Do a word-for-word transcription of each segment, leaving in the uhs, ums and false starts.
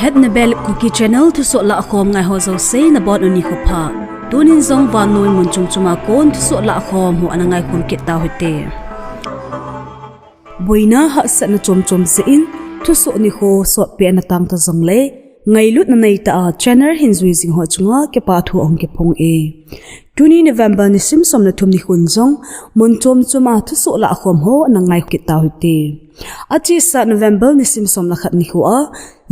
At Nebel Kuki Channel thusoh lahkhom ngai ho jouse nabonun nikho pha. Tunin jong vannoi mun chom choma kon thusoh lahkhom ho ana ngaikhom kit tau hite. Boina hahsatna chom chom jeh in thusoh nikho sotpi ana tang ta jongle, ngailutna neitah a channel hin jui jing ho chunga kipa thu ahung kiphong e. Tuni November nisim som le thum nikhon jong mun chom choma thusoh lahkhom ho ana ngai kit tau hite. Achesa November nisim som le khat nikho a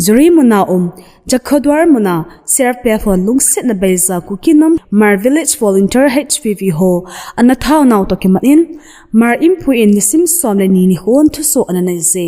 Jiri muna um Jakhodwar muna C R P F ho lungsetna beija Kuki nam Hmar Village Volunteer H V V ho ana thaonau toh kimat in, Hmar Inpui in nisim som le ni nikhon thusoh ana neije.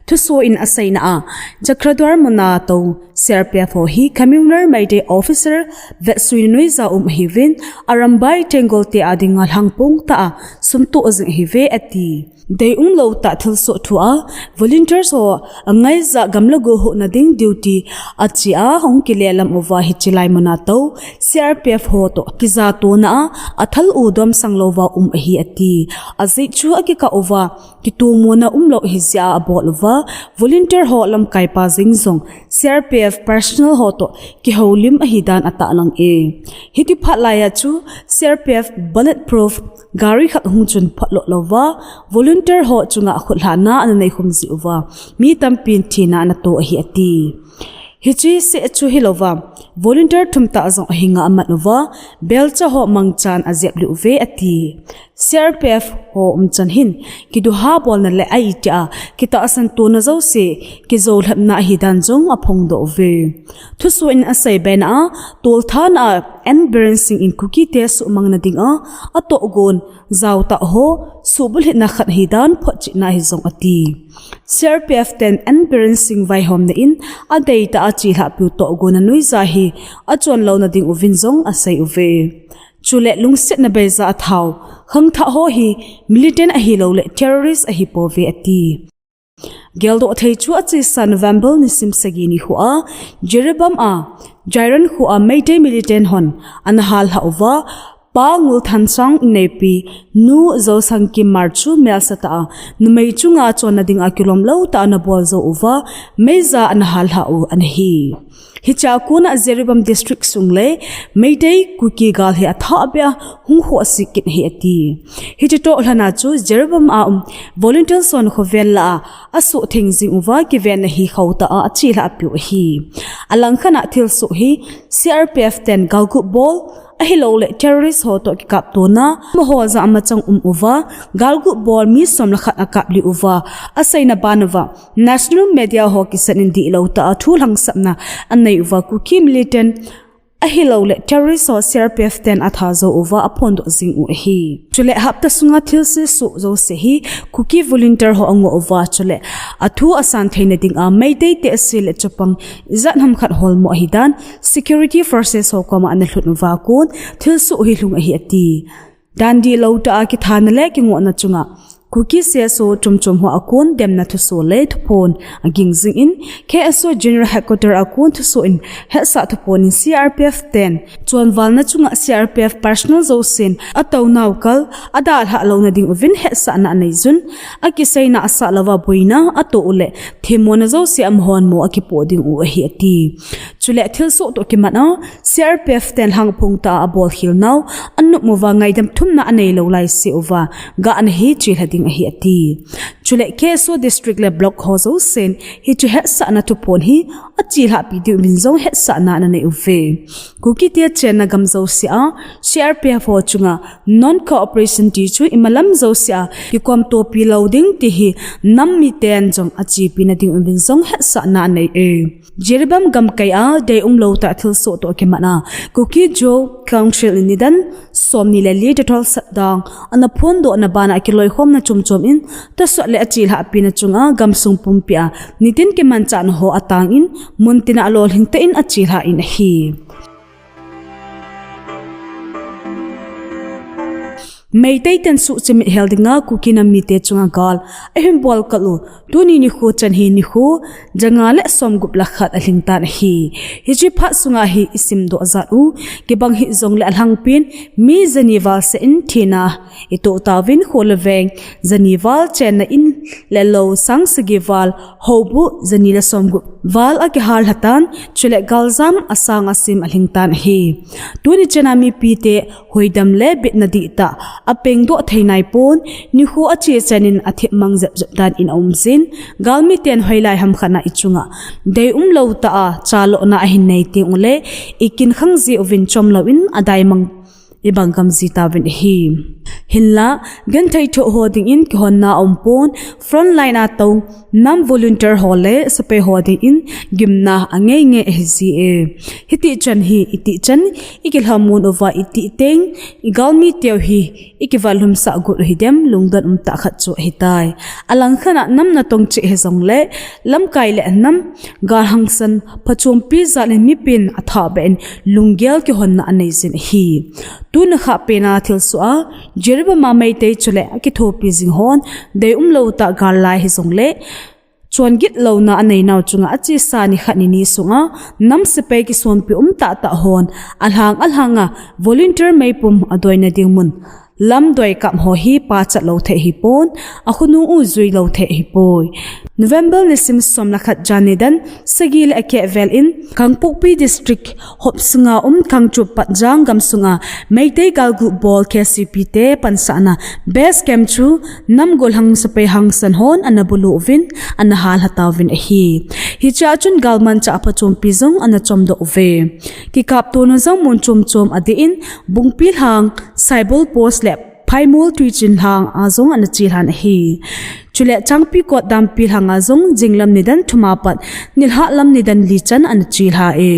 Thusoh in aseina a, Jakhodwar muna tou C R P F ho hi Communal Meitei Officer vetsuina noiya um ahiuvin, Arambai Tenggol te a dinga lhangpong tah a sumtoh jing ahiuve ati. Deium lou tah thilsoh thu a, volunteers ho angaija gam le go huhna ding duty achea hung kile lam uva hiche lai muna tou C R P F ho toh kijatona a, athal u domsang louva um ahi ati. Ajeh chu akikah uva kitomona umlou ahijeh a abol uva, volunteer ho lamkaipa jeng jong C R P F personnel ho toh kihoulim ahidan atahlang e. Hiti phat laiya chu C R P F bulletproof gari khat hung chun phot lou louva, volunteer ho chunga khutlhahna ana neikhum jeh uva, mi tampin thina ana to ahi ati. Hiche seh chu hilouva, volunteer thum tah jong ahinga amat uva, belcha ho mangchan ajep lih uve ati. C R P F ho umchan hin, kiduha bolna le aitih a kitahsan tona jouse kijolhepna ahidan jong aphongdoh uve. Thusoh in aseibe na a, tolthana a N Biren Singh in Kukite suhmangna dinga atohgon jaotah ho suhbulhitna khat ahidan photchetna ahi jong ati. C R P F ten N Biren Singh vaihomna in adeitah a chelhahpiu tohgonna noiya hi achonlouna ding uvin jong asei uve. Chule lungsetna beija athao khangthah ho hi militant ahilouleh terrorist ahipouve ati. Geldoh thei chu achesa November nisim sagi nikho a Jiribam a Jairan kho a Meitei militant hon ana hallhah uva, Pa Ngulthansang inneipi Nu Jousangkim Hmar chu melsetah a numei chunga chonna dinga kilomlou tah a ana bol jou uva, meija ana hallhah u ana hi. Hichea kona Jiribam District sung le Meitei Kuki gal hi athahbeh a hung khohse kit ahi ati. Hiche toh lhana chu Jiribam a um volunteers hon khovel lah a asuhtheng jing uva kivenna hi khotah a achelhahpiu ahi. Alangkhat a thilsoh hi C R P F ten galgup bol ahilouleh terrorist ho toh kikaptona amaho jong amachang um uva, galgup bol mi som le khat akaplih uva, aseina ban uva National media ho kisan in dihlou tah a thu lhangsapna anei uva, Kuki militant ahilouleh terrorist ho C R P F ten atha jou uva aphondoh jing u ahi. Chule hapta sunga thilse soh jouse hi Kuki volunteer ho angoh uva, chule athu asan theina dinga Meitei tehse le chapang ijat ham khat holmo ahidan security forces ho koma ana lhut uva kon thilsoh hi lhung ahi ati. Dan dihlou tah a kithana le kingohna chunga Kuki C S O chomchom ho akon demna thusoh le thuphon aging jingin, K S O General Headquarter akon thusoh in hetsah thuphon in C R P F ten chonvalna chunga C R P F personnel jousen atounau kal adalhah louna ding uvin hetsahna aneiyun, akiseina asah louva boina atoh u le themmona jouse amahon mo akipoh ding u ahi ati. Chule thilsoh toh kimat a C R P F ten lhangphong tah a abolkhel nau anop uva ngaidam thumna aneilou laise uva gahna hi chelha ding ahi ati. Chule K S O district le block ho jousen hiche hetsahna thuphon hi achelhahpi diuvin jong hetsahna ananei uve. Kukite chenna gam jouse a C R P F ho chunga non-cooperation ti chu imalam jouse a kikomtopi lou ding ti hi nam miten jong achepina ding uvin jong hetsahna anei e. Jiribam gamkai a deium lou tah thilsoh toh kimat a Kuki-Zo Council in nidan somni le li total shutdown ana phondohna bana kiloikhomna chomchom in tosot le achelhahpina chunga gamsung pumpia nitin kimanchahna ho atangin muntina alolhing tah in achelhah in ahi. Meitei ten suhchimit hel dinga Kuki nam mite chunga gal ahin bol kal u tuni nikho chan hi nikho janga le somgup le khat alhing tan ahi. Hiche phat sunga hi isimdoh jat u kibang hih jongle alhangpin mi jani val seh in thina itoh tauvin, kho le veng jani val chenna in le lou sang sagi val, houbuh jani le somgup val akihal lha tan, chule galjam asang asim alhing tan ahi. Tuni chana mipite hoidam le bitna dihtah apengdoh thei naipon, nikho ache chan in athip mang jep jep dan in aum jin, galmi ten hoilai hamkhat na ichunga deium lou tah a chalona ahin nei teng ule ikinkhang ji uvin chomlou in adai mang ibang gam ji tauvin ahi. Hinla, genthei thoh ho dingin kihonna aumpon, frontline a tou nam volunteer ho le sepai ho dingin gimna angei ngei ahi ji e. Hiti chan hi iti chan ikilhamon uva iti teng igalmi teu hi ikivalhum sah got u hidem lungdon umtah khat chu ahitai. Alangkhat a nam natong cheh hijongle lamkai le nam gal hangsan phachompi jat in mipin athah beh in lunggel kihonna anei jin ahi. Tuna khah pena thilsoh a Jiribam a Meitei chule akithopi jing hon deium lou tah gal lai hijongle chongit louna anei nau chunga achesa nikhat nini sunga nam sepai kisonpi um tahtah hon alhang alhanga volunteer meipum adoina ding mun lamdoi kap ho hi pachat lou thei hipon, akhonung u jui lou thei hipoi. November nisim som le khat jan nidan sagi le akeh vel in Kangpokpi District hop sunga um Kangchup Patjang gamsunga Meitei galguh bol K C P te pansahna base camp chu nam golhang sepai hangsan hon ana bulu uvin ana hal lha tauvin ahi. Hichea chun galmanchah aphachompi jong ana chomdoh uve. Kikaptona jong mun chom chom adih in Bungpilhang, Saibol Post le Phaimol Twichin lhang a jong ana chelhan ahi. Chule Changpikot Dampilhang a jong jinglam nidan thum a pat nilhah lam nidan li chan ana chelha e.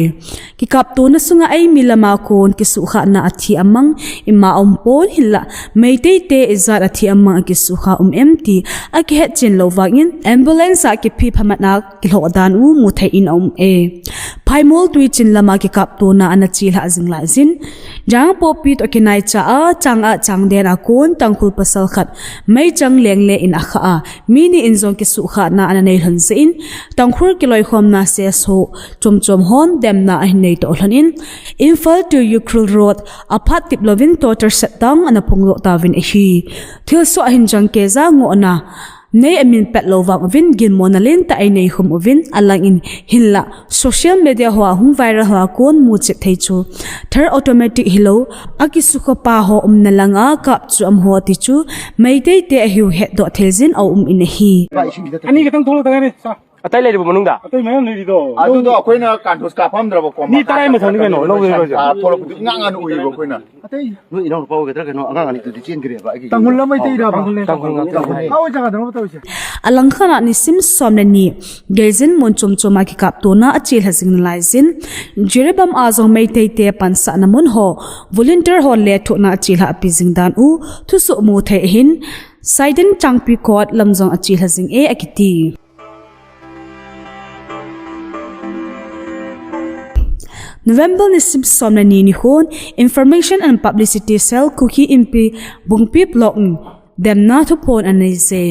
Kikaptona sunga eimi lama kon kisuhkhahna athi amang ima aumpon, hinla Meitei te ijat athi amang akisuhkhah um em ti akihetchen lou vangin ambulance a kiphi phamat a kilhoh dan u muthei in aum e. Phaimol Twichin lama kikaptona ana chelhah jing laijin, Jangpopi toh kinaicha a chang a changden a kon Tangkhul pasal khat meichang lengle in akhah a, mi ni in jong kisuhkhahna ana nei lhon jeh in, Tangkhul kiloikhomna seso chom chom hon demna ahin neitoh lhon in, Imphal to Ukhrul Road aphat tip louvin total shutdown ana phongdoh tauvin ahi. Thilsoh ahin jangkeija ngohna nei amin pet lou vang uvin ginmona lentah einei khum uvin alangin, hinla social media hoa hung viral hoa kon muchet thei chu Thar automatic hilou akisukha pa ho umna langa kap chu amaho ti chu Meitei te ahiu hetdoh thei jin aum in ahi. ꯑꯅꯤ ꯈꯛꯇꯪ ꯊꯣꯛꯂꯛꯇ ꯉꯥꯏꯔꯤ꯫ ꯑꯇꯩ ꯂꯩꯔꯤꯕꯣ ꯃꯅꯨꯡꯗ? ꯑꯇꯩ ꯃꯌꯥꯝ ꯂꯩꯔꯤꯗꯣ꯫ ꯑꯗꯨꯗꯣ ꯑꯩꯈꯣꯏꯅ ꯀꯥꯟꯊꯣꯁ ꯀꯥꯞꯐꯝꯗ꯭ꯔꯕ ꯀꯣꯝꯕ? ꯃꯤ ꯇꯔꯥꯒꯤ ꯃꯊꯛꯅꯤ ꯀꯩꯅꯣ ꯂꯧꯗꯣꯏ ꯍꯥꯏꯁꯦ꯫ ꯊꯣꯛꯂꯛꯄꯗꯨ ꯏꯉꯥꯡ ꯉꯥꯡꯅ ꯎꯏꯌꯦꯕ ꯑꯩꯈꯣꯏꯅ꯫ ꯑꯇꯩ ꯅꯣꯏ ꯏꯅꯥꯎꯅꯨꯄꯥ ꯑꯣꯏꯒꯗ꯭ꯔꯥ ꯀꯩꯅꯣ ꯑꯉꯥꯡ ꯑꯅꯤꯗꯨꯗꯤ ꯆꯦꯟꯈ꯭ꯔꯦꯕ ꯑꯩꯒꯤ ꯇꯥꯡꯈꯨꯜ ꯂꯝꯃꯩꯇꯩꯔꯕ? ꯇꯥꯡꯈꯨꯜ, ꯇꯥꯡꯈꯨꯜ꯫ ꯀꯥꯏ ꯖꯒꯥꯗꯅꯣꯕ ꯇꯧꯔꯤꯁꯦ? Alangkhat a nisim som le ni geijin mun chom chom a kikaptona achelha jing nalaijin, Jiribam a jong Meitei te pansahna mun ho volunteer ho lethuhna achelha api jing dan u thusoh muthei ahin, Saiden Changpikot lam jong achelha jing e akiti. November nisim som le ni nikhon Information and Publicity Cell Kuki Inpi Bungpi Block in demna thuphon anei je.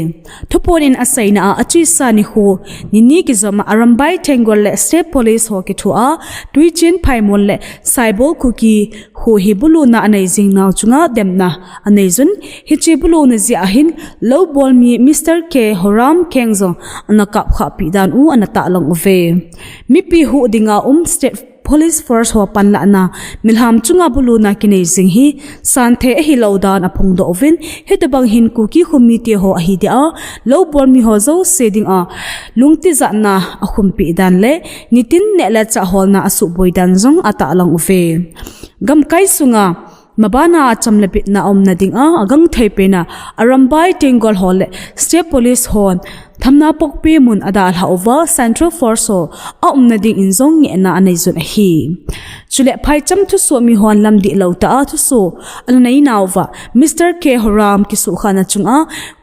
Thuphon in aseina a achesa nikho nini kijom a Arambai Tenggol le State Police ho kithoa Twichin, Phaimol le Saibol Kuki kho hi buluna anei jing nau chunga demna anei jun, hiche buluna jeh a hin lou bol mi Mister K Horam Keng jong ana kapkhah pi dan u ana tahlang uve. Mipi huh dinga um State Police Force ho panlahna milham chunga buluna kinei jing hi santhei ahilou dan aphongdoh uvin, hitobang hin Kuki kho mite ho ahi dia lou bol mi ho jouse dinga lungtijatna akhumpi dan le nitin neh le chah holna asuhboi dan jong atahlang uve. Gamkai sunga mabana cham le bitna aumna dinga agangthei pena Arambai Tenggol ho le State Police hon Thamna pokpi mun adalha uva Central Force ho aumna dingin jong ngehna anei jun ahi. Chule phaicham thusoh mihon lamdih lou tah a thusoh ana neinauva Mister K Horam kisuhkhahna chunga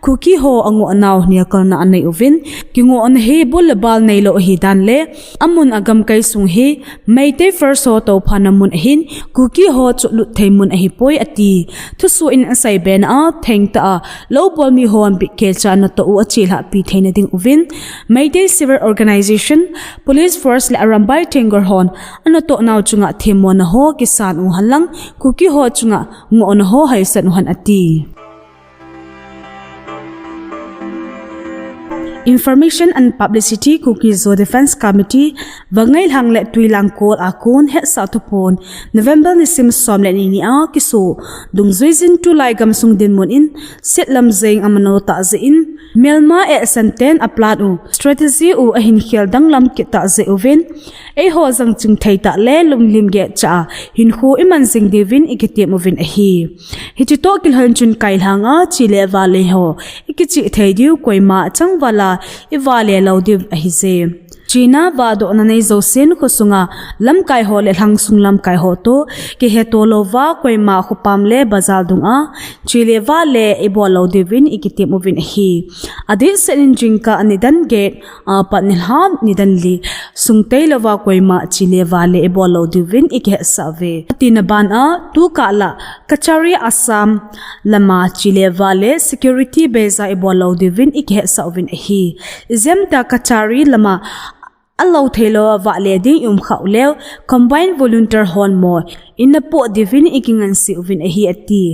Kuki ho angoh nau niakalna anei uvin, kingohna hi bul le bal neilou ahidan le amun agamkai sung hi Meitei First ho touphana mun ahin, Kuki ho chotlut thei mun ahipoi ati. Thusoh in asei bena a, thengtah a lou bol mihon bikkecha natoh u achelhahpi theina ding uvin, Meitei Civil Organization, Police Force le Arambai Tenggol hon anatoh nau chunga themmona ho kisan u henlang, Kuki ho chunga ngohna ho haisan u hen ati. Information and Publicity, Kuki Zo Defence Committee, Vangailhang le Tuilangkol a kon hetsah thuphon, November nisim som le ni nia kiso dungjuijin tulai gamsung dinmun in setlam jeng amano tah jeh in, Myanmar ehsan ten aplan u strategy u ahin khel danglam kit tah jeh uvin, eiho jangching thei tah le lunglim gehcha a hinkho iman jing diuvin ikitem uvin ahi. Hiche toh kilhon chun kailhang a chi le vale ho ikichih thei diu koima changval a ivale lou diu ahije. China vahdohna nei jousen khosunga lamkai ho le lhangsung lamkai ho toh kihetto louva koima khopam le bazar dunga chi le vale ibol lou diuvin ikitem uvin ahi. Adehset in jingkah nidan get apat nilhah nidan li sung tailouva koima chi le vale ibol lou diuvin ikihetsah uve. Atina ban a tukah lah Kachari Assam lama chi le vale security base a ibol lou diuvin ikihetsah uvin ahi. Ijemtia Kachari lama alou theilou a vahle ding i-um khah uleu Combined Volunteer hon mo ina poh diuvin ikingansei uvin ahi ati.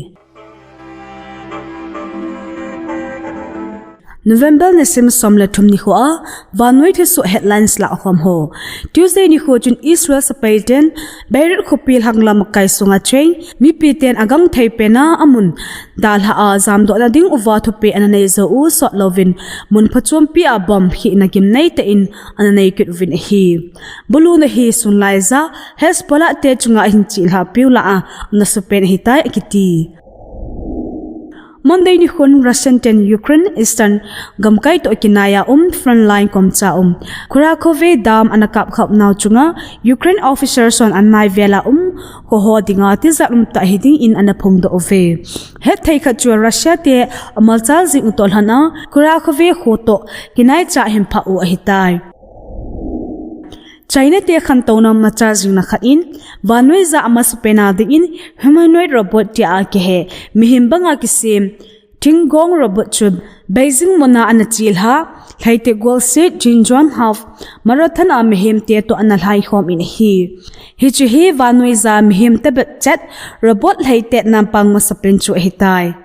November nisim som le thum nikho a vannoi thusoh headlines lahkhom ho. Tuesday nikho chun Israel sepai ten Beirut khopi lhanglam akai sunga cheng mipi ten agangthei pena amun dalha a jamdohna ding uva thupeh ana nei jou u sot louvin mun phachompi a bomb khihna gimnei tah in ana nei kit uvin ahi. Buluna hi sunlai ja Hezbollah te chunga ahin chelhah piu lah a ana supen ahitai akiti. Monday nikhon Russian ten Ukraine eastern gamkai toh kinai a um frontline komcha um Kurakhove dam ana kapkhah nau chunga Ukraine officers hon anai vel a um kho ho dinga tijat umtah hiding in ana phongdoh uve. Hetthei khat chu Russia te amachal jing u toh lhon a Kurakhove kho toh kinaicha ahin phah u ahitai. China te khantouna machal jingna khat in vannoija amasapen a dingin humanoid robot tia akihe mihem banga kisem Tingong robot chu Beijing muna ana chelha, lheite golset Jinjuan Half Marathon a mihem te toh ana lhaikhom in ahi. Hiche hi vannoija mihem tebet chet robot lheite nampang masapen chu ahitai.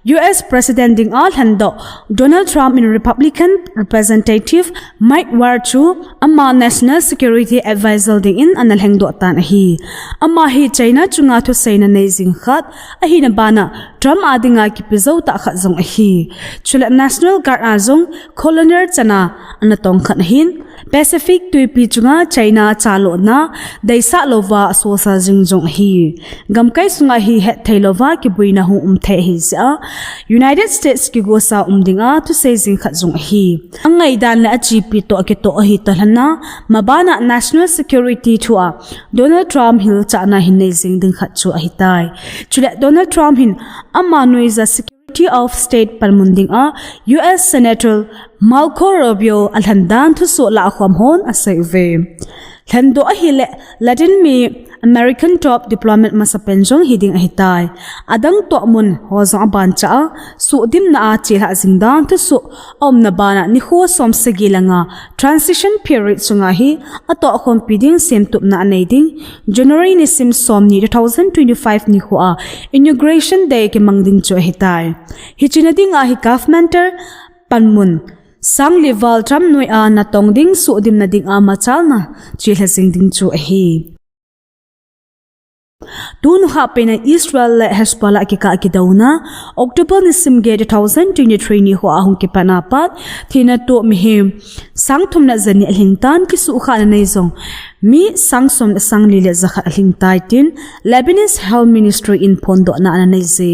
U S President dinga lhendoh Donald Trump in Republican Representative Mike Ward chu ama National Security Advisor dingin ana lhengdoh tan ahi. Ama hi China chunga thuseina nei jing khat ahina bana Trump a dinga kipe jou tah khat jong ahi. Chule National Guard a jong Colonel chana ana tong khat ahin, Pacific twipi chunga China chalona deisah louva asolsah jing jong ahi. Gamkai sunga hi hetthei louva kibuina hung um thei ahi jeh a United States kigosa um dinga thusei jing khat jong ahi. Angaidan le achepi toh akitoh ahi toh lhon a, mabana National Security thua Donald Trump hilchahna hin nei jing ding khat chu ahitai. Chule Donald Trump hin ama noija Secretary of State panmun dinga U S Senator Marco Rubio alhen dan thusoh lahkhom hon asei uve. Lhendoh ahile Latin mi American top diplomat masapen jong hiding ahitai. Adang toh mun ho jong abancha a, sohdimna a chelhah jing dan thusoh aumna bana nikho somsagi le nga transition period sunga hi atohkhompi ding semtupna anei ding January nisim somni two thousand twenty-five nikho a Inauguration Day kimang ding chu ahitai. Hiche na dinga hi Kathmandu panmun sangli val Trump noiya natong ding sohdimna dinga machalna chelha jing ding chu ahi. Tunu hapena Israel le Hezbollah kikah kidouna October nisim get two thousand twenty-three nikho a hung kipat a pat thina toh mihem sangthum le jani alhingtan kisuhkhahna nei jong Mi sang som le sang li le jakhat alhing tai tin Lebanese Health Ministry in phondohna ana nei e.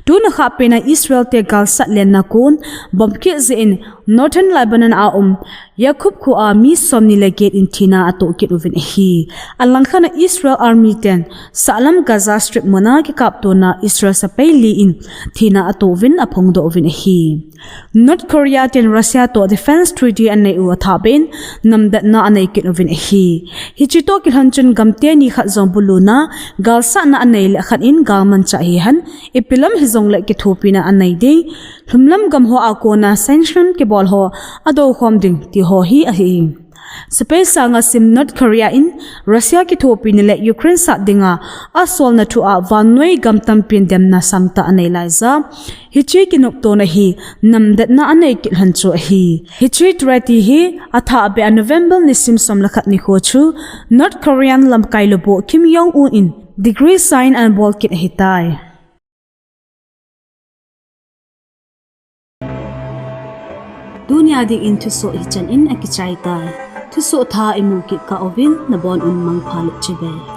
Tuni kha pena Israel te galsat lenna kon bomb kit jeh in Northern Lebanon a um Yaqub kho a mi som ni le get in thina atoh kit uvin ahi. Alangkhat a Israel Army ten sahlam Gaza Strip muna kikaptona Israel sepai li in thina atoh uvin aphongdoh uvin ahi. North Korea ten Russia toh defense treaty anei u athah beh in namdetna anei kit uvin ahi. Hiche toh kilhon chun gam teni khat jong buluna galsatna anei le khat in galmanchah hihen ipi lam hijongle kithopina anei ding, lhumlam gam ho a kona sanction kibol ho adou khom ding ti ho hi ahi. Sepai sanga sim North Korea in Russia kithopina le Ukraine sat dinga asolna thu a vannoi gam tampin demna sangtah anei laija. Hiche kinoptona hi namdetna anei kit lhon chu ahi. Hiche treaty hi athah beh a November nisim som le khat nikho chu North Korean lamkai lubuh Kim Jong Un in decree sign anabol kit ahitai. Tunia dingin thusoh hichan in akichai tai. Thusoh thah imu kit kah uvin nabon un mangpha le chibai.